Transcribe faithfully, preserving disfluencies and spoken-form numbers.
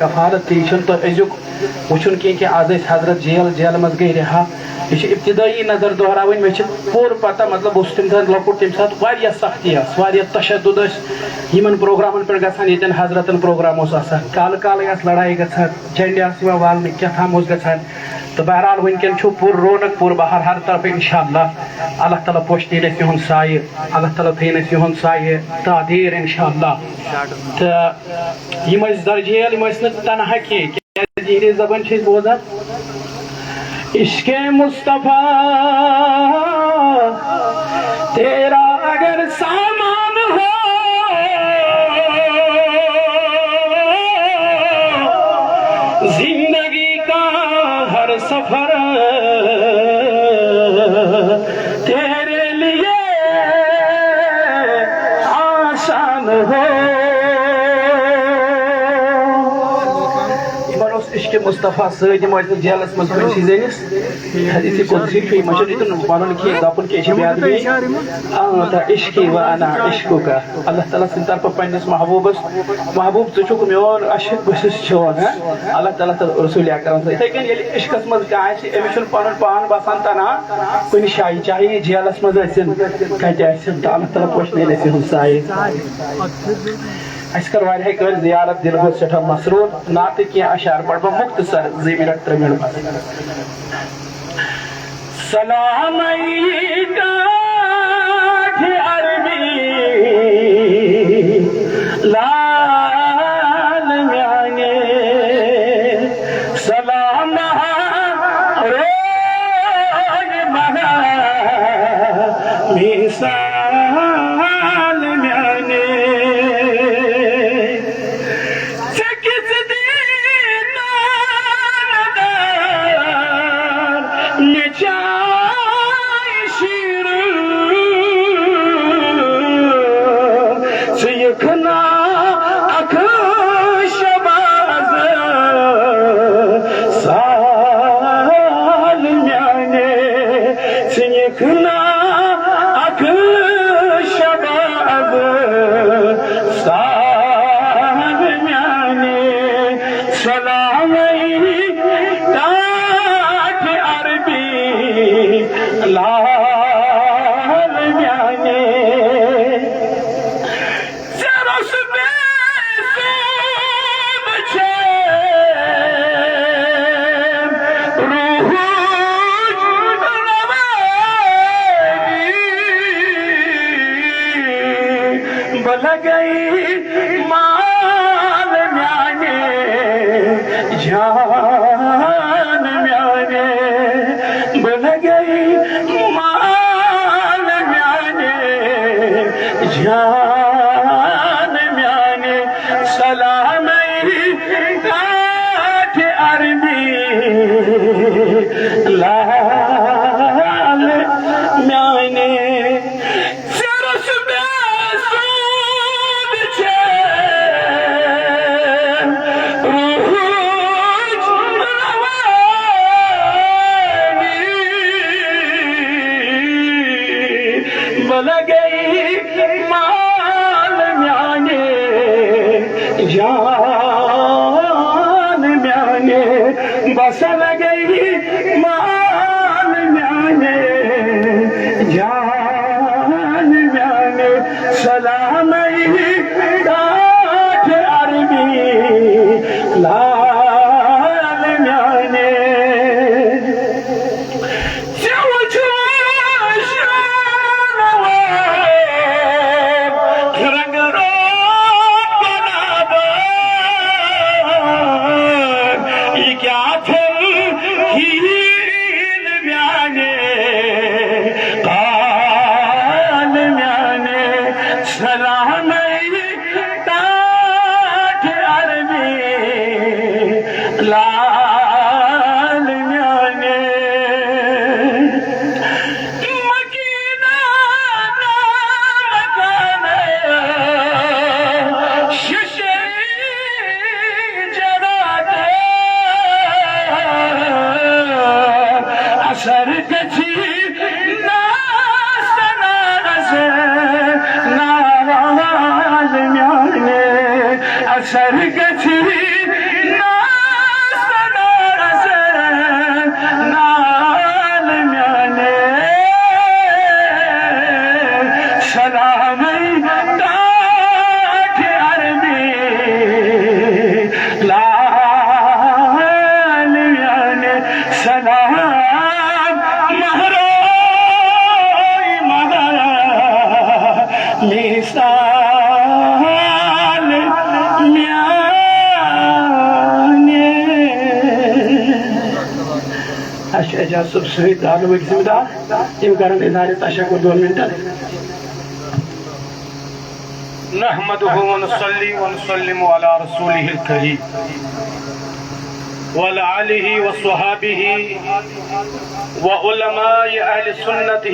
کفالت تہِ، یہِ چھُنہٕ تۄہہِ أزیُک وٕچھُن کینٛہہ کہِ آز ٲسۍ حضرت جیل، جیلہٕ منٛز گٔے رِہا۔ یہِ چھِ ابتدٲیی نظر دۄہراوٕنۍ۔ مےٚ چھِ پوٗرٕ پتہ، مطلب، بہٕ اوسُس تَمہِ ساتہٕ لۄکُٹ، تَمہِ ساتہٕ واریاہ سختی ٲس، واریاہ تشدد ٲسۍ یِمن پروگرامن پٮ۪ٹھ گژھان، ییٚتٮ۪ن حضرتن پروگرام اوس آسان۔ کالہٕ کالٕے آسہٕ لڑایہِ گژھان، جنڈٕ آسہٕ یِوان والنہٕ، کیٛاہ تام اوس گژھان۔ تہٕ بہرحال، وٕنکٮ۪ن چھُ پوٗرٕ رونق، پوٗرٕ بہار ہر طرفہٕ، انشاءاللہ۔ اللہ تعالیٰ پوشنٲیِن اَسہِ یِہُنٛد سایہِ، اللہ تعالیٰ تھٲیِن اَسہِ یِہُنٛد سایہِ تعدیٖر، انشاءاللہ۔ تہٕ یِم ٲسۍ درجیل، یِم ٲسۍ نہٕ تنہا کینٛہہ، کیٛازِ یِہِنٛدِ زبٲنۍ چھِ أسۍ بوزان۔ عشق مصطفیٰ تیرا اگر سامان ہو، زندگی کا ہر سفر تیرے لیے آسان ہو۔ یِمن اوس عشق مصطفیٰ سۭتۍ، یِم ٲسۍ نہٕ جیلس منٛز کٲنٛسہِ زٔنِس۔ حدیث قدسی چھُ، یِمن چھُنہٕ ییٚتٮ۪ن وَنُن کینٛہہ، دَپُن کیٛاہ چھِ بیٛاکھ بیٚیہِ۔ آ، تہٕ عشقی و انا عشقک۔ اللہ تعالیٰ سٕنٛدِ طرفہٕ پنٛنِس محبوٗبس، محبوٗب، ژٕ چھُکھ میون عشق، بہٕ چھُس چون، ہاں؟ اللہ تعالیٰ تہٕ رسول اکرم صلی۔ یِتھَے کٔنۍ ییٚلہِ عشقس منٛز کانٛہہ آسہِ، أمِس چھُنہٕ پنُن پان باسان تنہا کُنہِ جایہِ، چاہے یہِ جیلس منٛز ٲسِن، کتہِ ٲسِن، تہٕ اللہ تعالیٰ پوشنٲیِن اَسہِ یِہُنٛد سایہِ۔ اَسہِ کٔر واریاہہِ کٲلۍ زیارت، دِل گوٚو سٮ۪ٹھاہ مسرور۔ نعتہٕ کینٛہہ اشعار پرٕ بہٕ مختصر، زٕ منٹ، ترٛےٚ منٹ بس۔ سلام ای ٹاٹھ عربی لال میانہِ، سلام روز مہا مثال میانہِ۔ ژےٚ کِژھ دیٖدار مےٚ چاے شیٖرٕ، ژٕ یِکھ نا اکھ شباز سال میانہِ، ژٕ یِکھ نا اکھ شباز سال میانہِ۔ سلام ای ٹاٹھ عربی لال میانہِ۔ ژےٚ روٚس بے سوٗد چھے روحٕچ روٲنی۔ بہٕ لگے مال میانہِ، جان میانہِ، بہٕ لگے مال میانہِ، جان میانہِ، سلامے ٹاٹھ عربی لال میانہِ۔ ژےٚ روٚس بے سوٗد چھے روحٕچ روٲنی۔ بہٕ لگے مال میانہِ، جان میانہِ، بس لگے مال میانہِ، جان میانہِ، سلامے ٹاٹھ عربی لال میانہِ۔ ژےٚ وُچھُتھ شانوار رنٛگہٕ روٚٹ گۄلابہٕ، یہِ کیٛاہ تھل ہیٖل میانہِ، قال میانہِ، سلامے ٹاٹھ عربی لال میانہِ۔ مکینہ مکانہ شیشے جرات اثر گژھی ناز ناز ناوال میانہِ، اثر گژھی میانہِ۔ اَسہِ چھُ اعجاز صٲب سۭتۍ دارُل ؤکۍ ذمہٕ دار، تِم کرن اظہار تشکر دۄن منٹن۔ نحمده ونصلي ونسلم على رسوله الكريم وعلى آله وصحابه وعلماء أهل سنته